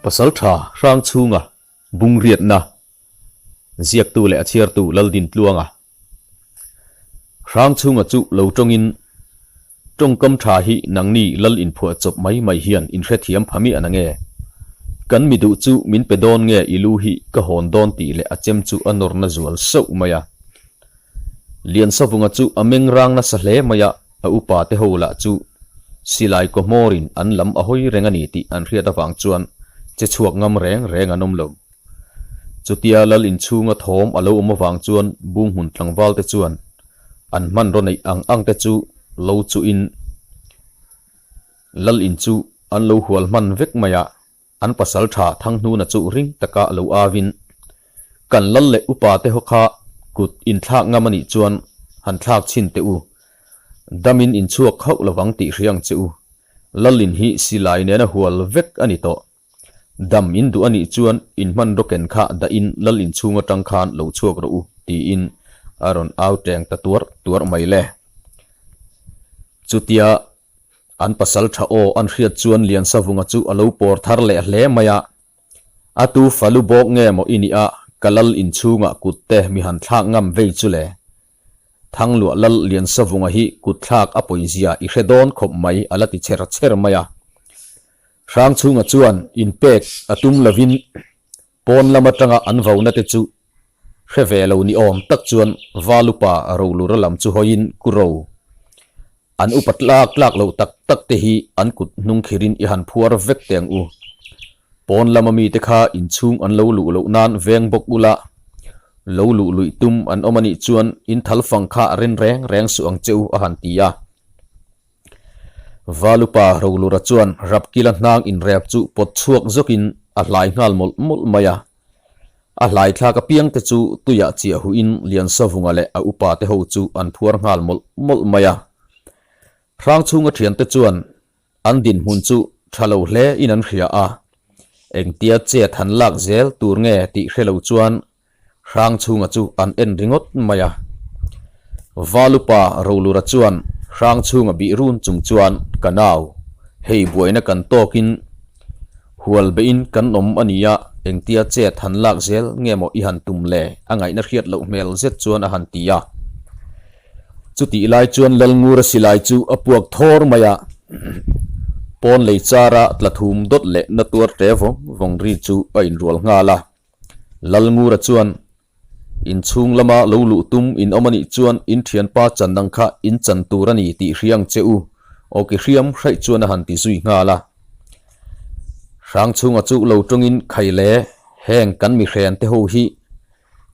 Pasaltha Hrangchhunga Bungriatna Ziaktu leh a chhiartu Laldintluanga Hrangchhunga chu lo tawngin Tawngkam tha hi nangni lal inphuah chawp mai mai hian inhrethiam pha miah na nge? Kan mi duh chu min pe dawn nge i lu hi ka hawn dawn tih leh a chem chu a nawrna zual sauh mai a. Liansavunga chu a meng rang nasa hle mai a, a upa te ho lah chu silai kaw hmawrin an lam a hawi reng a ni tih an hriat avang chuan che chhuak ngam reng reng an awm lo. Chutia lal inchhunga thawm a lo awm avang chuan Bunghmun tlangval te chuan An hmanraw neih ang ang te chu lo chuhin Lal in chu an lo hual hman vek mai a, an pasal tha Thanghnuna chu ring taka lo avin, Kan lal leh upa te ho kha kut in thlak ngam a nih chuan han thlak chhin teh u, damin in chhuak hauh lovang tih hria ang che u, Lal in hi silai nena hual vek a ni tawh. Dam in duh a nih chuan in hmanraw ken kha dah in lal inchhung atang khan lo chhuak rawh u tiin a rawn au teng ta tuar tuar mai le. Chutia an pasal tha aw an hriat chuan Liansavunga chu a lo pawr thar leh hle mai a, A tu falu bawk nge maw i nih a, ka lal inchhungah kut te mi han thlak ngam vei chu le. Thangluah lal Liansavunga hi kut thlak a pawizia i hre dawn khawp mai a la ti chher chher mai a. Hrangchhunga chuan inpek a tum lovin pawn lam atanga an vona te chu hre ve lo ni awm tak chuan Valupa Rolura lam chu hawiin Kuro an upa tlak tlak loh tak tak te hi an kut hnung khirin i han phuar vek teh ang u. Pawn lama mite kha inchhung an lo luh loh nan veng bawk ula, lo luh luih tum an awm anih chuan in thal fang kha rin reng reng suh ang che u a han ti a. Valupa Rolura chuan Rapkila hnang inrep chu pawt chhuak zawkin a hlai nghal mawlh mawlh mai a. A hlai thlak apiang te chu tuiah chiah huhin Liansavunga leh a upa te ho chu an phuar nghal mawlh mawlh mai a. Hrangchhunga thiante chuan an dinhmun chu tha lo hle in an hria a. Engtia chet han lak zel tur nge tih hre lo chuan Hrangchhunga chu an en ringawt mai a. Valupa Rolura chuan Hrangchhunga bih run chung chuan, Ka nau, hei buaina kan tawkin hual beihin kan awm a nia, engtia chet han lak zel nge maw i han tum le? A ngaihna hriat loh hmel zet chuan a han ti a. Chutih lai chuan Lalngura silai chu a puak thawr mai a, pawn lei chara tla thum dawt leh na tuar tle vawng vawng ri chu a inrual nghal a. Lalngura chuan, Inchhung lama lo luh tum in awm a nih chuan in thianpa chan ang kha in chan tur a ni tih hria ang che u, aw ki hriam hraih chuan a han ti zui nghal a. Hrangchhunga chu lo tawngin khai le, heng kan mihren te ho hi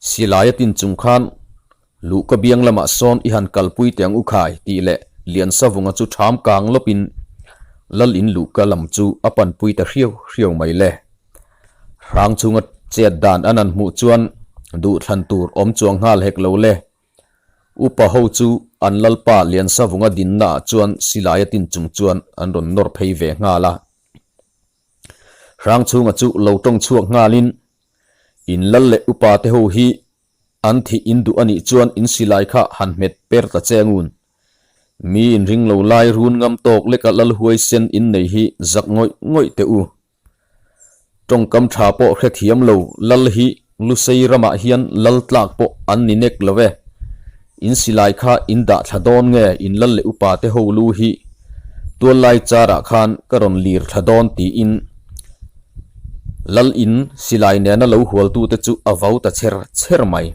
silai a tin chung khan luh ka biang lamah sawn i han kalpui teh ang u khai tih leh Liansavunga chu ṭham kang lawpin Lal in luhka lam chu a panpui ta hriau hriau mai le. Hrang chhunga chet dan an han hmuh chuan duhthlan tur awm chuang nghal hek lo le. Upa ho chu an lalpa Liansavunga dinna ah chuan silai a tin chung chuan an rawn nawr phei ve nghal a. Hrang chhunga chu lo tawng chhuak nghalin, In lal leh upa te ho hi an thih in duh a nih chuan in silai kha han hmet per ta che ngun. Mi inring lo lai run ngam tawk leka lal huaisen in nei hi zak ngawih ngawih teh u. Tawngkam tha pawh hrethiam lo lal hi Lusei ramah hian lal tlak pawh an ni nek lo e. In silai kha in dah thla dawn nge in lal leh upa te ho lu hi tuallai charah khan ka rawn lir thla dawn tiin lal in silai nena lo hualtu te chu a vau ta chher chher mai.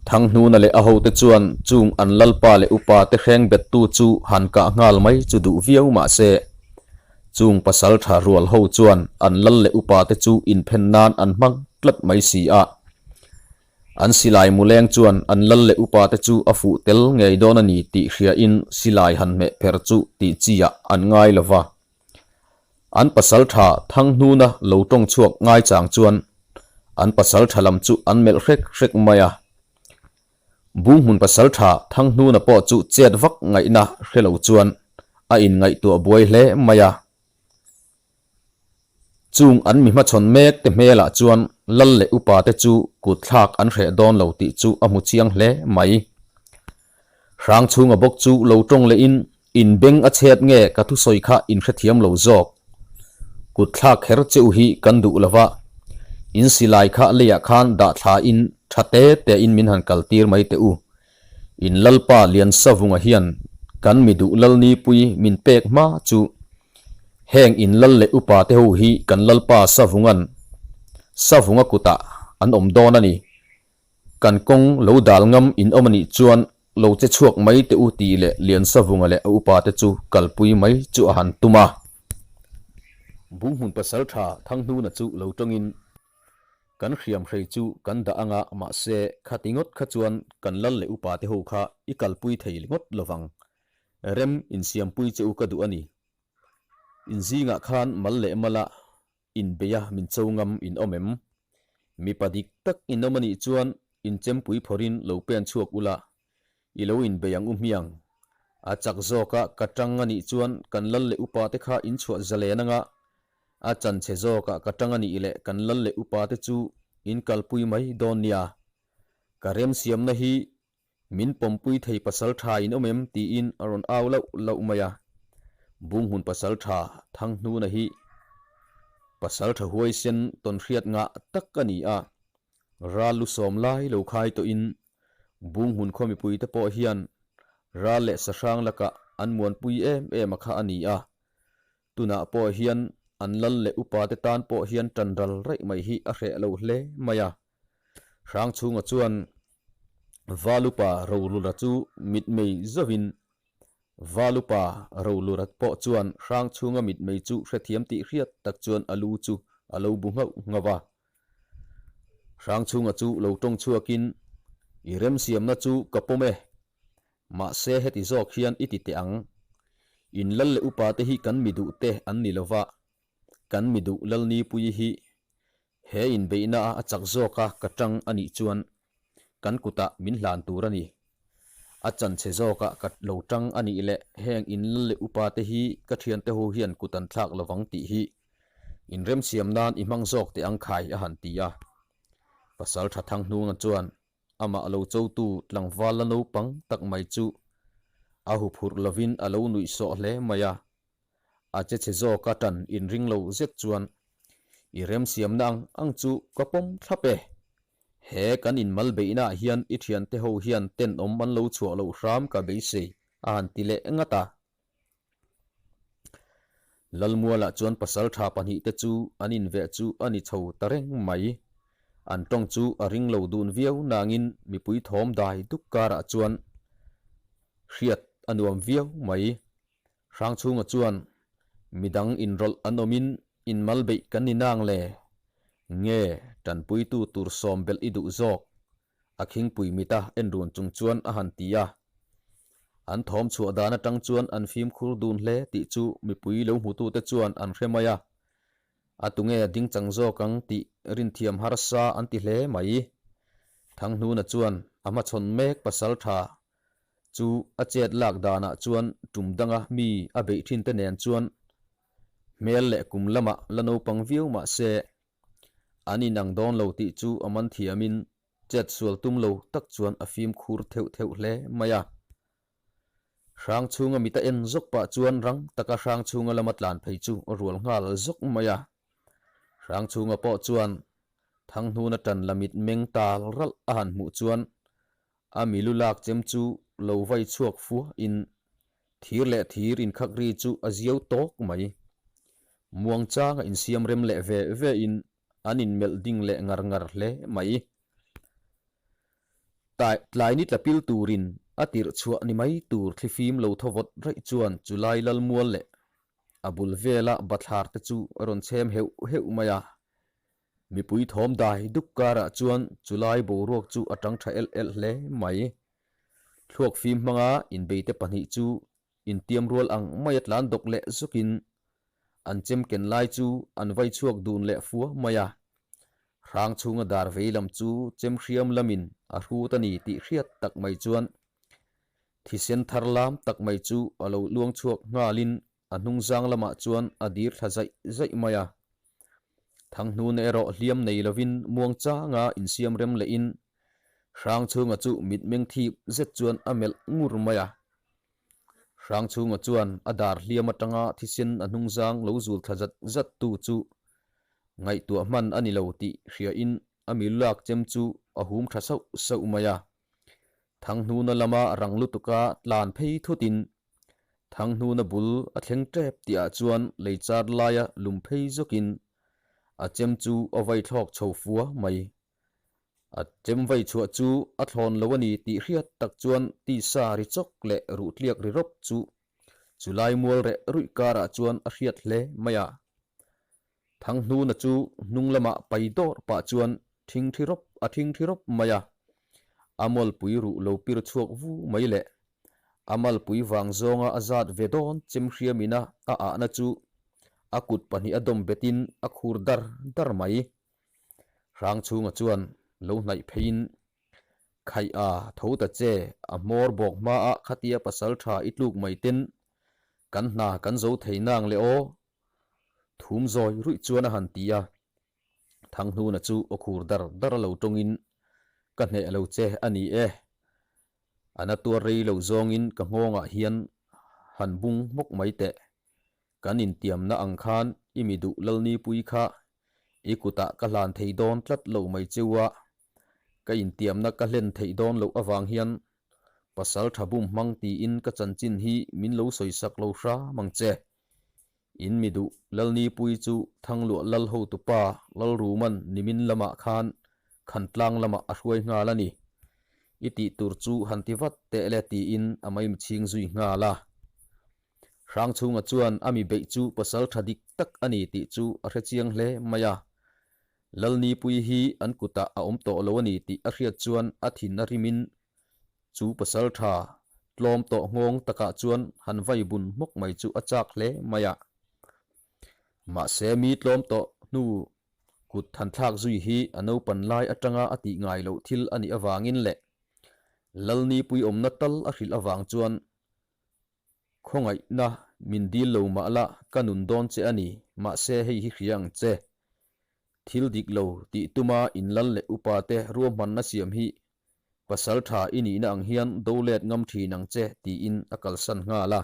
Thanghnuna leh a hote chuan chung an lalpa leh upa te hreng bettu chu han kah nghal mai chu duh viau mahse Chung pasal tha rual ho chuan an lal leh upa te chu inphen nan an hmang tlat mai si a. An silai muleng chuan an lal leh upa te chu a fuh tel ngei dawn a ni tih hriain silai han hmeh pher chu tih chi ah an ngai lo va. An pasal tha Thanghnuna lo tawng chhuak ngai chang chuan an pasal tha lam chu an melh hrek hrek mai a. Bunghmun pasaltha Thanghnuna pawh chu chet vak ngaihna hre lo chuan a inngaihtuah buai hle mai a. Chung an mi hmachhawn mek te hmelah chuan lal leh upa te chu kut thlak an hreh dawn lo tih chu a hmu chiang hle mai. Hrangchhunga bawk chu lo tawng lehin, In beng a chhet nge ka thusawi kha in hrethiam lo zawk. Kut thlak kher che u hi kan duh lo va, in silai kha leiah khan dah thla in tha te te in min han kal tir mai teh u. In Lalpa Liansavunga hian kan mi duh Lalnipui min pek hma chu heng in lal leh upa te ho hi kan Lalpa Savungan Savunga kutah an awm dawn a ni. Kan kawng lo dal ngam in awm a nih chuan lo che chhuak mai teh u tih leh Liansavunga leh a upa te chu kalpui mai chu a han tum a. Bunghmun pasaltha Thanghnuna chu lo tawngin Kan hriam hrei chu kan dah anga mahse khati ngawt kha chuan kan lal leh upa te ho kha i kalpui thei ngawt lovang. Rem insiampui che u ka duh a ni. In zingah khan mal leh mala inbeia min cho ngam in awm em? Mipa dik tak in awm a nih chuan inchempui phawrhin lo pen chhuak ula I lo inbei ang u hmiang. A chak zawka ka tang a nih chuan kan lal leh upa te kha in chhuah zalen anga, a chanchhe zawkah ka tang a nih leh kan lal leh upa te chu in kalpui mai dawn nia. Ka remsiamna hi min pawmpui thei pasal tha in awm em tiin a rawn au lauh lauh mai a. Bunghmun pasal tha Thanghnuna hi pasal tha huaisen tawnhriat ngah tak a ni a. Ral lu sawm lai lo khai tawhin Bunghmun khaw mipuite pawh hian ral leh sahrang lakah an muanpui em em a kha a ni a. Tunah pawh hian an lal leh upate tan pawh hian tan ral raih mai hi a hreh lo hle mai a. Hrangchhunga chuan Valupa Rolura chu mitmei zauhin Valupa Rolura pawh chuan Hrangchhunga mitmei chu hrethiam tih hriat tak chuan a lu chu a lo bu nghauh nghauh a. Hrangchhunga chu lo tawng chhuakin, I remsiamna chu ka pawm e. Mahse heti zawk hian i ti teh ang. In lal leh upa te hi kan mi duh te an ni lova, kan mi duh Lalnipuii hi he inbeihna a chak zawka ka tang a nih chuan kan kutah min hlan tur a ni. A chanchhe zawkah ka lo tang a nih leh heng in lal leh upa te hi ka thiante ho hian kut an thlak lovang tih hi Inremsiam nan i hmang zawk teh ang khai a han ti a. Pasal tha thang hnunga chuan amah lo chotu tlangval la naupang tak mai chu a huphurh lovin a lo nuih sawh hle mai a. A che chhe zawka tan inring lo zet chuan i remsiamna ang ang chu ka pawm thlap e. He kan inmal beihnaah hian i thiante ho hian tenawm an lo chhuah loh hram ka beisei a han ti leh ngat a. Lalmualah chuan pasaltha pahnihte chu an inveh chu a ni chho ta reng mai. An tawng chu a ring lo dun viau nangin mipui thawm dai duk karah chuan hriat a nuam viau mai. Hrangchhunga chuan midang inrawlh an awmin inmal beih kan ni nang le? Nge tanpuitu tur sawm belh i duh zawk? A khingpui mita en run chung chuan a han ti a. An thawm chhuah dan atang chuan an fimkhur dun hle tih chu mipui lo hmutute chuan an hre mai a. A tunge a ding chang zawk ang tih rinthiam harsa an ti hle mai. Thanghnuna chuan a hmachhawn mek pasal tha chu a chet lak danah chuan tum danga mi a beih thinte nen chuan hmel leh kum lamah la naupang viau mah se An inang dawn lo tih chu a man thiamin chet sual tum lo tak chuan a fimkhur theuh theuh hle mai a. Hrang chhunga mit a en zawk pah chuan rang taka hrang chhunga lama tlan phei chu a rual nghal zawk mai a. Hrang chhunga pawh chuan Thanghnuna tan la mit meng tal ralh a han hmuh chuan A milu lak chem chu lo vai chhuak fua in thir leh thir inkhak ri chu a ziau tawk mai. Muangchanga insiam rem leh ve ve in an inmelh ding leh ngar ngar hle mai. Tlai ni tla pil turin a tirh chhuah ni mai tur thlifim lo thaw vawt raih chuan chulai lalmual leh a bul vela bathlar te chu a rawn chhem heuh heuh mai a. Mipui thawm dai duk karah chuan chulai boruak chu a tang tha elh elh hle mai. Thluak fim hmanga inbeite pahnih chu intiam rual ang maia tlan dawk leh zukin an chem ken lai chu an vai chhuak dun leh fua mai a. Hrang chhunga dar vei lam chu chem hriam lamin a hrut a ni tih hriat tak mai chuan thisen thar lam tak mai chu a lo luang chhuak nghalin A hnungzang lamah chuan a dir thla zaih zaih mai a. Thanghnuna erawh hliam nei lovin muangchanga insiam rem lehin Hrangchhunga chu mitmeng thip zet chuan a melh ngur mai a. Hrangchhunga chuan a dar hliam atanga thisen a hnungzang lo zul thla zat zat tu chu ngaihtuah hman a ni lo tih hriain a milulak chem chu a hum tha sauh sauh mai a. Thanghnuna lama rang lutuka tlan phei thutin Thanghnuna bul a thleng tep tihah chuan lei char laia lum phei zawkin a chem chu a vai thlawk chho fua mai. A chem vai chhuah chu a thlawn lo a ni tih hriat tak chuan tisa ri chawk leh ruh tliak ri rawp chu chulai mual reh ruih karah chuan a hriat hle mai a. Thanghnuna chu hnung lamah pai dawrh pah chuan thing thi rawp a thing thi rawp mai a, a mawlpui ruh lo pir chhuak vu mai leh a malpui vang zawnga a zat ve dawn chem hriamina a ahna chu a kut pahniha dawm betin a khur dar dar mai. Hrangchhunga chuan lo hnaih pheiin, Khaih a, tho ta che, a hmawr bawk hmaah khatia pasal tha i tluk mai ten kan hna kan zo thei nang le aw, Thum zawi ruih chuan a han ti a, Thanghnuna chu aw khur dar dar a lo tawngin, Ka hneh lo che a ni e. A na tuar rei lo zawngin ka nghawngah hian han bung hmawk mai teh. Kan intiamna ang khan i mi duh Lalnipui kha i kutah ka hlan thei dawn tlat lo mai cheu a, ka intiamna ka hlen theih dawn loh avang hian pasal tha bum hmang tiin ka chanchin hi min lo sawisak lo hram ang che. In mi duh Lalnipui chu Thangluah Lal hotupa Lalruman nimin lamah khan Khantlang lamah a hruai nghal a ni. I tih tur chu han ti vat teh le tiin a maimchhing zui nghal a. Hrangchhunga chuan a mi beih chu pasal tha dik tak a ni tih chu a hre chiang hle mai a. Lalnipui hi an kutah a awm tawh lo a ni tih a hriat chuan a thin a rimin Chu pasal tha tlawm tawh nghawng takah chuan han vai bun hmawk mai chu a chak hle mai a. Mahse mi tlawm tawh hnu kut than thlak zui hi a naupan lai atanga a tih ngai loh thil a nih avangin leh Lalnipui awmna tal a hrilh avang chuan Khawngaihna min dil lo mah la ka nun dawn che a ni, mahse hei hi hria ang che. Thil dik lo tih tuma inlal leh upa te ruahmanna siam hi Pasal tha i nihna ang hian do let ngam thin ang che tiin a kalsan nghal a.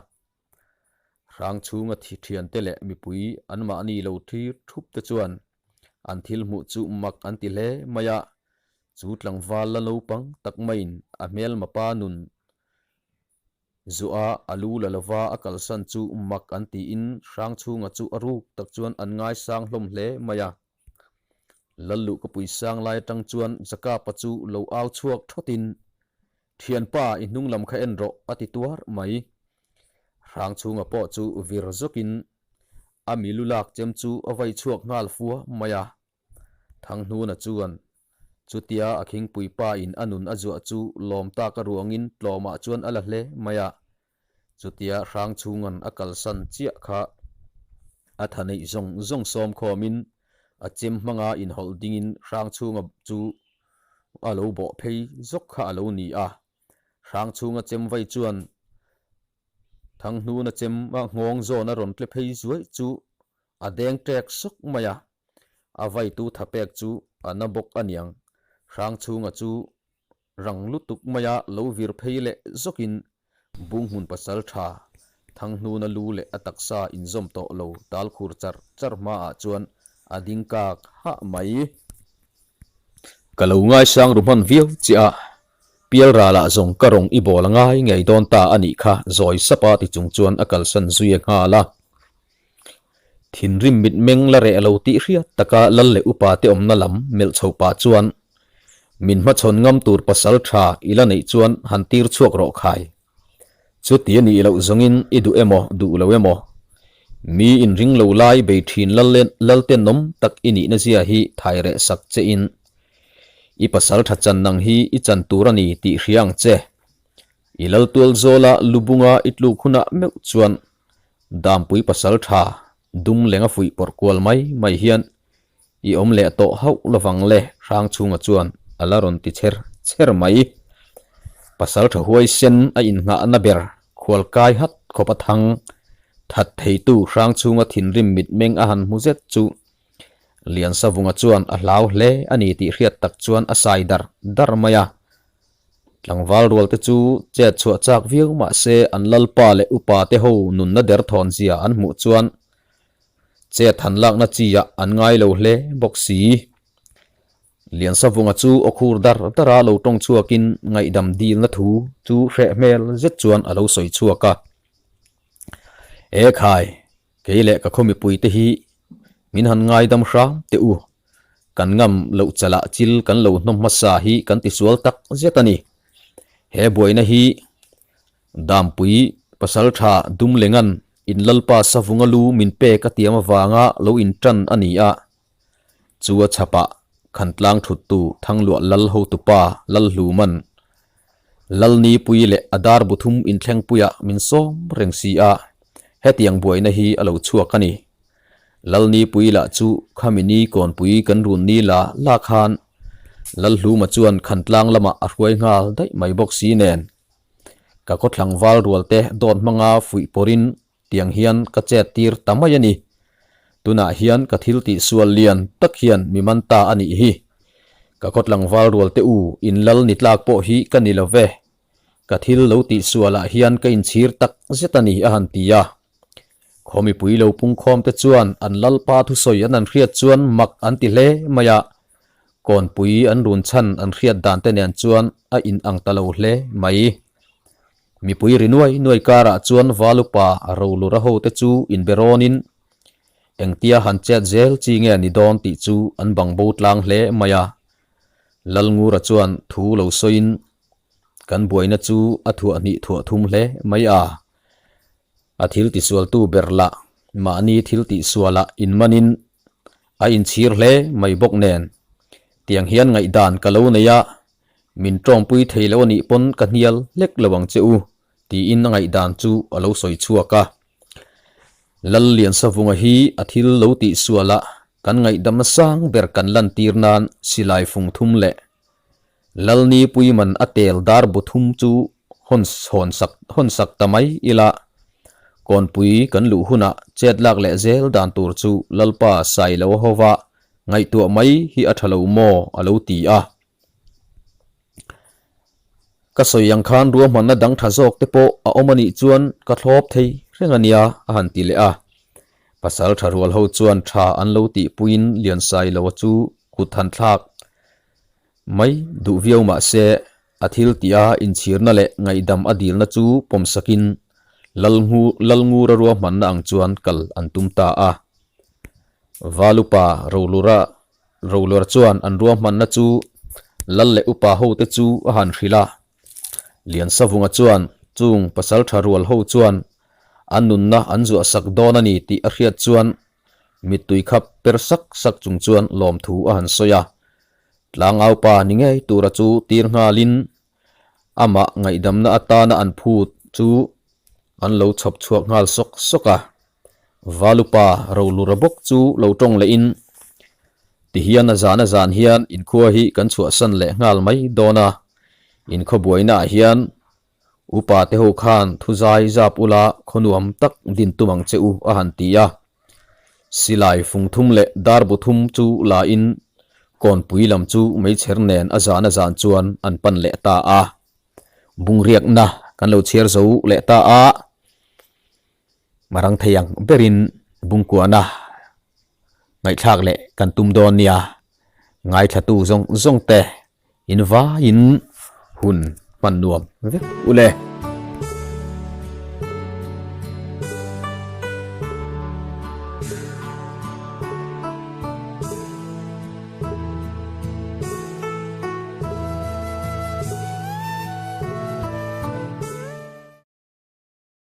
Hrang chhunga thi thiante leh mipui anmahni lo thlir thup te chuan an thil hmuh chu mak an ti hle mai a, chu tlangval la naupang tak maiin a hmelma pa nun Zuah a lu la lova a kalsan chu mak an tiin Hrangchhunga chu a ruk tak chuan an ngaisang hlawm hle mai a. Lalluh ka pui sang lai atang chuan Jakapa chu lo au chhuak thawtin, Thianpa, i hnung lam kha en rawh, a ti tuar mai. Hrangchhunga pawh chu vir zawkin a milu lak chem chu a vai chhuak nghal fua mai a. Thanghnuna chuan chutia a khingpui pa in a nun a zuah chu lawm tak a ruangin tlawmah chuan a la hle mai a, chutia Hrangchhunga'n a kalsan chiah kha a tha neih zawng zawng sawm khawmin a chem hmanga inhawlh dingin Hrangchhunga chu a lo bawh phei zawk kha a lo ni a. Hrangchhunga chem vai chuan Thanghnuna chem a nghawng zawn a rawn tle phei zuai chu a deng ṭek sawk mai a. A vaitu tha pek chu a na bawk a niang. Hrangchhunga chu rang lutuk maia lo vir phei leh zawkin Bunghmun pasal tha Thanghnuna lu leh a taksa inzawm tawh lo tal khur char char hmaah chuan a ding kak hah mai. Ka lo ngaisang ru hman viau chiah a, Pialralah zawng ka rawng i bawl a ngai ngei dawn ta a nih kha zawi sapa ti chung chuan a kalsan zui nghal a. Thinrim mitmeng la reh lo tih hriat taka lal leh upa te awmna lam melh chho pah chuan, Min hmachhawn ngam tur pasal tha i la neih chuan han tir chhuak rawh khai. Chuti a nih loh zawngin i duh emaw duh lo emaw, mi inring lo lai bei thin lal lal tenawm tak i nihna zia hi thai reh sak che in i pasal tha chan nang hi i chan tur a ni tih hria ang che. I lal tual zawla lubunga i tluk hunah meuh chuan Dampui pasal tha dum leng a fuih pawrh kual mai mai hian i awm leh tawh hauh lovang le Hrangchhunga chuan a la rawn ti chher chher mai. Pasal tha huaisen a innghahna ber khual kai hat khawp a thang that theitu Hrangchhunga thinrim mitmeng a han hmu zet chu Liansavunga chuan a hlau hle a ni tih hriat tak chuan a sai dar dar mai a. Tlangval rual te chu chet chhuah chak viau mah se an lalpa leh upa te ho nunna derthawn zia an hmuh chuan chet han lakna chi ah an ngai lo hle bawk si. Liansavunga chu aw khur dar dara lo tawng chhuakin ngaihdam dilna thu chu hreh hmel zet chuan a lo sawi chhuak a. E khai, kei leh ka khaw mipuite hi min han ngaidam hram teh u. Kan ngam loh chalah chil kan lo hnawm hmasa hi kan tisual tak zet a ni. He buaina hi Dampui Pasaltha Dumlengan in Lalpa Savunga lu min pek a tiam avanga lo intan a ni a. Chu a chhapah Khantlang thuttu Thangluah Lal hotupa Lalhluman Lalnipui leh a dar bu thum inthlengpuiah min sawm reng si a, hetiang buaina hi a lo chhuak a ni. Lalnipui lah chu khami ni kawnpui kan run ni la la khan Lalhluma chuan Khantlang lamah a hruai nghal daih mai bawk si nen ka khawthlang val rualte dawt hmanga fuih pawrin Tiang hian ka chet tir ta mai a ni. Tunah hian ka thil tih sual lian tak hian mi man ta a nih hi. Ka khawtlangval rual te u in lal ni tlak pawh hi ka ni lo ve. Ka thil lo tih sualah hian ka inchhir tak zet a ni a han ti a. Khaw mipui lo pungkhawm te chuan an lalpa thusawi an han hriat chuan mak an ti hle mai a. Kawnpui an run chhan an hriat dan te nen chuan a inang ta lo hle mai. Mipui ri nuai nuai karah chuan Valupa Rolura hote chu inbe rawnin engtia han chet zel chi nge ni dawn tih chu an bang bo tlang hle mai a. Lalngura chuan thu lo sawiin kan buaina chu a thuah hnih thuah thum hle mai a. A thil tisualtu ber lah mahni thil tihsualah inmanin a inchhir hle mai bawk nen tiang hian ngaihdan ka lo nei a. Min tawngpui thei lo a nih pawn ka hnial hlek lo ang che u, tiin a ngaihdan chu a lo sawi chhuak a. Lalliansavunga hi a thil lo tih sualah kan ngaihdamna sang ber kan lantir nan silai fung thum leh Lalnipui man a tel dar bu thum chu hawn hawn sak hawn sak ta mai ila, kawnpui kan luh hunah chet lak leh zel dan tur chu Lalpa Sailo hova ngaihtuah mai hi a tha lo maw a lo ti a. Ka sawi ang khan ruahmanna dang tha zawk te pawh a awm a nih chuan ka thlawp thei reng a nia a han ti leh a. Pasal tha rual ho chuan tha an lo tih puiin Liansailoa chu kut han thlak mai duh viau mah se a thil tih a inchhirna leh ngaihdam a dilna chu pawmsakin Lalngura ruahmanna ang chuan kal an tum ta a. Valupa Rolura Roller chuan an ruahmanna chu lal leh upa hote chu a han hrilh a. Liansavunga chuan chung pasaltha rual ho chuan an nunna an zuah sak dawn a ni tih a hriat chuan mittui khap per sak sak chung chuan lawmthu a han sawi a. Tlangaupa ni ngei tura chu tir nghalin Amah ngaihdamna atana an phut chu an lo chhawp chhuak nghal sawk sawk a. Valupa Rolura bawk chu lo tawng lehin, Tihian a zan a zan hian inkhua hi kan chhuahsan leh nghal mai dawn a, inkhaw buainaah hian upa te ho khan thuzai zap ula khaw nuam tak din tum ang che u a han ti a. Silai fung thum leh dar bu thum chu la in kawnpui lam chu meichher nen a zan a zan chuan an pan leh ta a. Bungriakna kan lo chhiar zo leh ta a, marang thei ang berin bungkuahna ngaihthlak leh kan tum dawn nia, ngaithlatu zawng zawng te in vaiin hun hman nuam vek u le.